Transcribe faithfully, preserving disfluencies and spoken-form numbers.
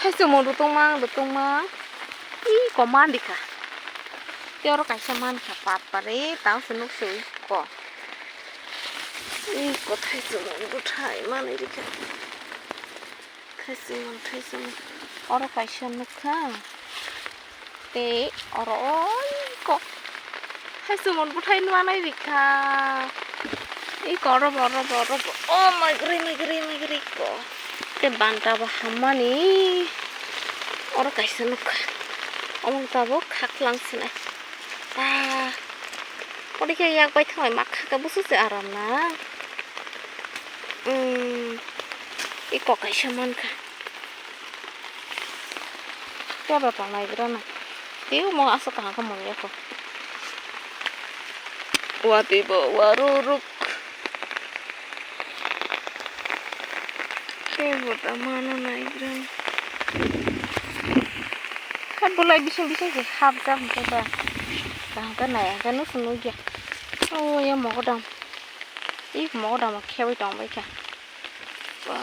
Thaisumung rutungma, rutungma. Ih, ko man rikha. Tei oro kaisa mankha, pat pare, tang se nuk se ui ko. Ih, ko thaisumung bwthai manwi rikha. Thaisumung, thaisumung. Oro kaisa nukha. Tei oro oi ko. Hai sumon bwthai nwanai rikha. Iko oro bo, oro bo, oro bo. Oh, maigri, maigri, maigri ko. Tei banta bo hammani. Oro kaisa nukha. Omo tabuk khaklang sinai. Ah. Ori khe yak bai thanglai ma kha khe busu se aram na. Hmm. Iko kaisa mankha. Kebo tongnai bwrano. Tei omo aswk kaham khe manya kho. Watwi bo waruruk. Kebo ta mano nai bwrano. Khe bolai bising bising se hapjak hwnkhe ba. Kaham khe nai hwnkhe nusu nukya. O ya mogodam. Ih mogodam khebai tongbaikha. Ba.